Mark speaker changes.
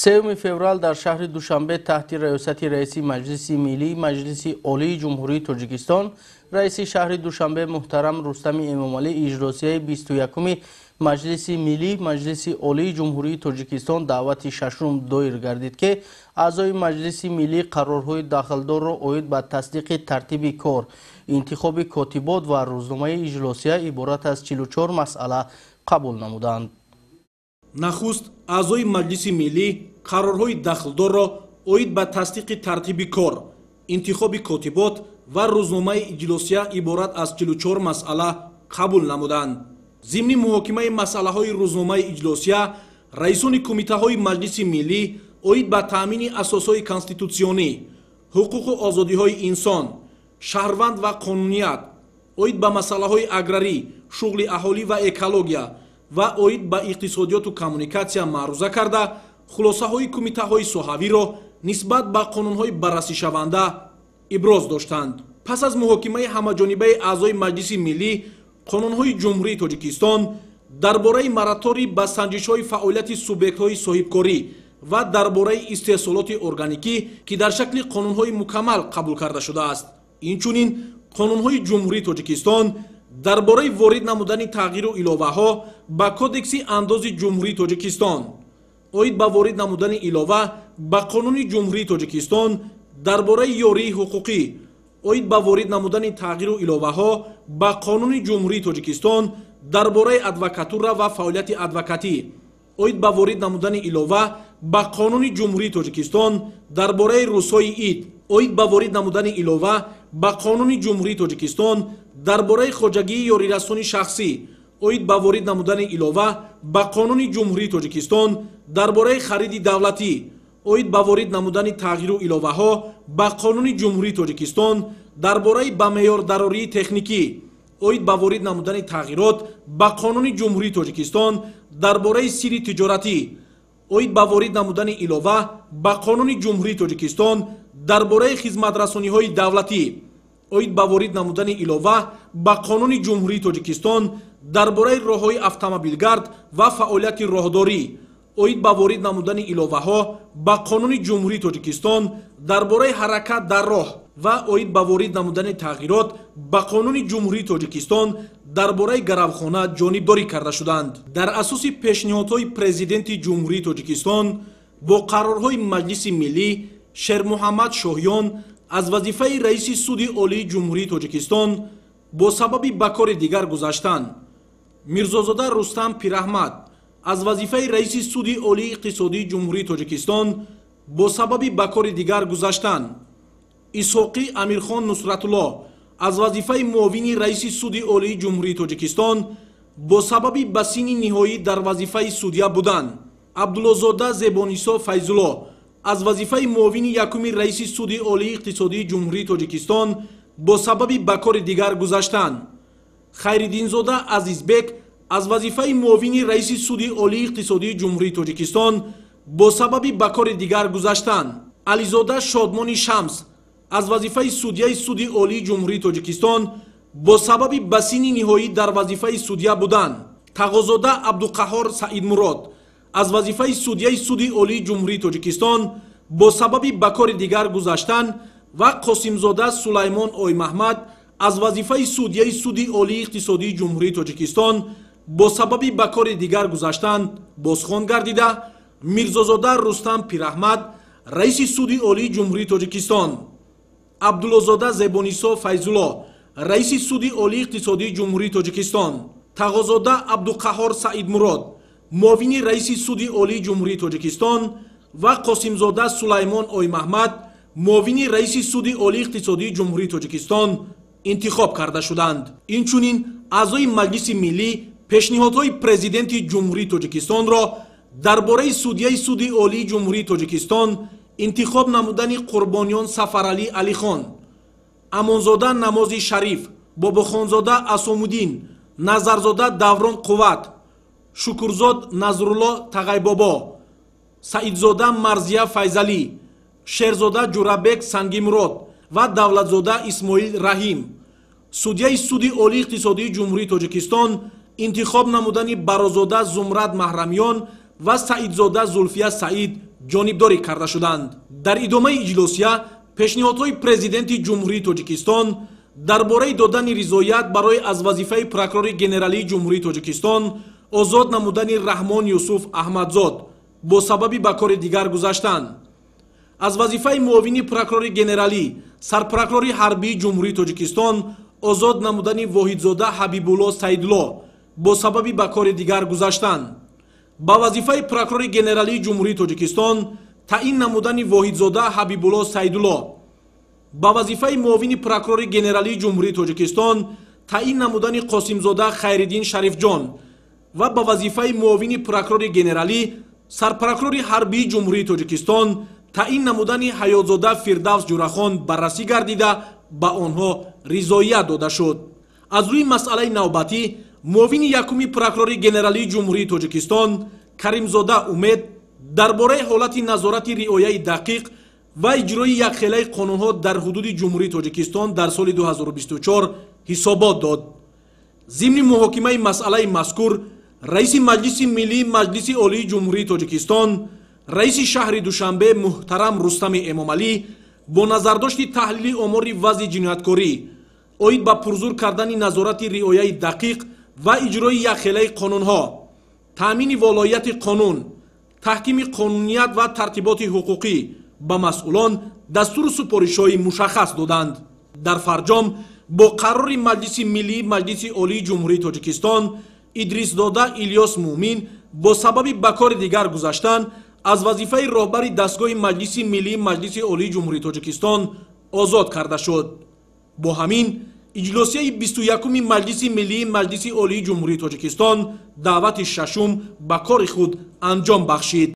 Speaker 1: 3 феврал дар шаҳри Душанбе таҳти раёсати раиси Маҷлиси Миллӣ Маҷлиси Олии Ҷумҳурии Тоҷикистон, раиси шаҳри Душанбе муҳтарам Рустами Эмомалӣ иҷлосияи 21-уми Маҷлиси Миллӣ Маҷлиси Олии Ҷумҳурии Тоҷикистон даъвати шашум доир гардид, ки аъзои Маҷлиси Миллӣ қарорҳои дахлдорро оид ба тасдиқи тартиби кор, интихоби котибот ва рӯзномаи иҷлосия иборат аз 44 масъала қабул намуданд.
Speaker 2: Нахуст аъзои Маҷлиси Миллӣ қарорҳои дахлдорро оид ба тасдиқи тартиби кор, интихоби котибот ва рӯзномаи иҷлосия иборат аз 44 масъала қабул намуданд. Зимни муҳокимаи масъалаҳои рӯзномаи иҷлосия раисони кумитаҳои Маҷлиси Миллӣ оид ба таъмини асосҳои конститутсионӣ, ҳуқуқу озодиҳои инсон, шаҳрванд ва қонуният, оид ба масъалаҳои аграрӣ, шуғли аҳолӣ ва экология ва оид ба иқтисодиёту коммуникатсия маъруза карда, хулосаҳои кумитаҳои соҳавиро нисбат ба қонунҳои баррасишаванда иброз доштанд. Пас аз муҳокимаи ҳамаҷонибаи аъзои Маҷлиси Миллӣ қонунҳои Ҷумҳурии Тоҷикистон дар бораи мораторий ба санҷишҳои фаъолияти субъектҳои соҳибкорӣ ва дар бораи истеҳсолоти органикӣ, ки дар шакли қонунҳои мукаммал қабул карда шудааст. Инчунин қонунҳои Ҷумҳурии Тоҷикистон дар бораи ворид намудани тағйиру иловаҳо ба Кодекси андози Ҷумҳурии Тоҷикистон, оид ба ворид намудани илова ба Қонуни Ҷумҳурии Тоҷикистон дар бораи ёрии ҳуқуқӣ, оид ба ворид намудани тағйиру иловаҳо ба Қонуни Ҷумҳурии Тоҷикистон дар бораи адвокатура ва фаъолияти адвокатӣ, оид ба ворид намудани илова ба Қонуни Ҷумҳурии Тоҷикистон дар бораи рӯзҳои ид, оид ба ворид намудани илова ба Қонуни Ҷумҳурии Тоҷикистон дар бораи хоҷагии ёрирасони шахсӣ, оид ба ворид намудани илова ба Қонуни Ҷумҳурии Тоҷикистон дар бораи хариди давлатӣ, оид ба ворид намудани тағйиру иловаҳо ба Қонуни Ҷумҳурии Тоҷикистон дар бораи ба меъёрдарории техникӣ, оид ба ворид намудани тағйирот ба Қонуни Ҷумҳурии Тоҷикистон дар бораи сирри тиҷоратӣ, оид ба ворид намудани илова ба Қонуни Ҷумҳурии Тоҷикистон дар бораи хизматрасониҳои давлатӣ, оид ба ворид намудани илова ба Қонуни Ҷумҳурии Тоҷикистон дар бораи роҳҳои автомобилгард ва фаъолияти роҳдорӣ, оид ба ворид намудани иловаҳо ба Қонуни Ҷумҳурии Тоҷикистон дар бораи ҳаракат дар роҳ ва оид ба ворид намудани тағйирот ба Қонуни Ҷумҳурии Тоҷикистон дар бораи гаравхона ҷонибдорӣ карда шуданд. Дар асоси пешниҳодҳои Президенти Ҷумҳурии Тоҷикистон бо қарорҳои Маҷлиси Миллӣ Шермуҳаммад Шоҳиён аз вазифаи раиси Суди Олии Ҷумҳурии Тоҷикистон бо сабаби ба кори дигар гузаштан, Мирзозода Рустам Пираҳмад аз вазифаи раиси Суди Олии Иқтисодии Ҷумҳурии Тоҷикистон бо сабаби ба кори дигар гузаштан, Исҳоқӣ Амирхон Нусратулло аз вазифаи муовини раиси Суди Олии Ҷумҳурии Тоҷикистон бо сабаби ба синни ниҳоӣ дар вазифаи судя будан, Абдуллозода Зебонисо Файзулло аз вазифаи муовини якуми раиси Суди Олии Иқтисодии Ҷумҳурии Тоҷикистон бо сабаби ба кори дигар гузаштан, Хайриддинзода Азизбек аз вазифаи муовини раиси Суди Олии Иқтисодии Ҷумҳурии Тоҷикистон бо сабаби ба кори дигар гузаштан, Ализода Шодмони Шамс аз вазифаи судяи Суди Олии Ҷумҳурии Тоҷикистон бо сабаби ба синни ниҳоӣ дар вазифаи судя будан, Тағозода Абдуқаҳор Саидмурод аз вазифаи судяи Суди Олии Ҷумҳурии Тоҷикистон бо сабаби ба кори дигар гузаштан ва Қосимзода Сулаймон Оймаҳмад аз вазифаи судяи Суди Олии Иқтисодии Ҷумҳурии Тоҷикистон бо сабаби ба кори дигар гузаштан бозхон гардида, Мирзозода Рустам Пираҳмад раиси Суди Олии Ҷумҳурии Тоҷикистон, Абдуллозода Зебонисо Файзулло раиси Суди Олии Иқтисодии Ҷумҳурии Тоҷикистон, Тағозода Абдуқаҳор Саидмурод муовини раиси Суди Олии Ҷумҳурии Тоҷикистон ва Қосимзода Сулаймон Оймаҳмад муовини раиси Суди Олии Иқтисодии Ҷумҳурии Тоҷикистон интихоб карда шуданд. Инчунин аъзои Маҷлиси Миллӣ пешниҳодҳои Президенти Ҷумҳурии Тоҷикистонро дар бораи судяи Суди Олии Ҷумҳурии Тоҷикистон интихоб намудани Қурбониён Сафаралӣ Алихон, Амонзода Намози Шариф, Бобохонзода Асомуддин, Назарзода Даврон Қувват, Шукурзод Назрулло Тағайбобо, Саидзода Марзия Файзалӣ, Шерзода Ҷурабек Сангимурод ва Давлатзода Исмоил Раҳим, судяи Суди Олии Иқтисодии Ҷумҳурии Тоҷикистон интихоб намудани Барозода Зумрад Маҳрамиён ва Саидзода Зулфия Саид ҷонибдорӣ карда шуданд. Дар идомаи иҷлосия пешниҳодҳои Президенти Ҷумҳурии Тоҷикистон дар бораи додани ризоят барои аз вазифаи прокурори генералии Ҷумҳурии Тоҷикистон озод намудани Раҳмон Юсуф Аҳмадзод бо сабаби ба кори дигар гузаштан, аз вазифаи муовини прокурори генералӣ сарпрокурори ҳарбии Ҷумҳурии Тоҷикистон озод намудани Воҳидзода Ҳабибулло Саидло бо сабаби ба кори дигар гузаштан, ба вазифаи прокурори генералии Ҷумҳурии Тоҷикистон таъин намудани Воҳидзода Ҳабибулло Саидулло, ба вазифаи муовини прокурори генералии Ҷумҳурии Тоҷикистон таъин намудани Қосимзода Хайриддин Шарифҷон ва ба вазифаи муовини прокурори генералӣ сарпрокурори ҳарбии Ҷумҳурии Тоҷикистон таъин намудани Ҳаётзода Фирдавс Ҷурахон баррасӣ гардида ба онҳо ризоият дода шуд. Аз рӯи масъалаи навбатӣ муовини якуми прокурори генералии Ҷумҳурии Тоҷикистон Каримзода Умед дар бораи ҳолати назорати риояи дақиқ ва иҷрои якхелаи қонунҳо дар ҳудуди Ҷумҳурии Тоҷикистон дар соли 2024 ҳисобот дод. Зимни муҳокимаи масъалаи мазкур раиси Маҷлиси Миллии Маҷлиси Олии Ҷумҳурии Тоҷикистон, раиси шаҳри Душанбе муҳтарам Рустами Эмомалӣ бо назардошти таҳлили омори вазъи ҷинояткорӣ оид ба пурзур кардани назорати риояи дақиқ ва иҷрои якхелаи қонунҳо, таъмини волоияти қонун, таҳкими қонуният ва тартиботи ҳуқуқӣ ба масъулон дастуру супоришҳои мушаххас доданд. Дар фарҷом бо қарори Маҷлиси Миллии Маҷлиси Олии Ҷумҳурии Тоҷикистон Идрисзода Илёс Муъмин бо сабаби ба кори дигар гузаштан аз вазифаи роҳбари дастгоҳи Маҷлиси Миллии Маҷлиси Олии Ҷумҳурии Тоҷикистон озод карда шуд. Бо ҳамин иҷлосияи 21-уми Маҷлиси Миллии Маҷлиси Олии Ҷумҳурии Тоҷикистон даъвати шашум ба кори худ анҷом бахшид.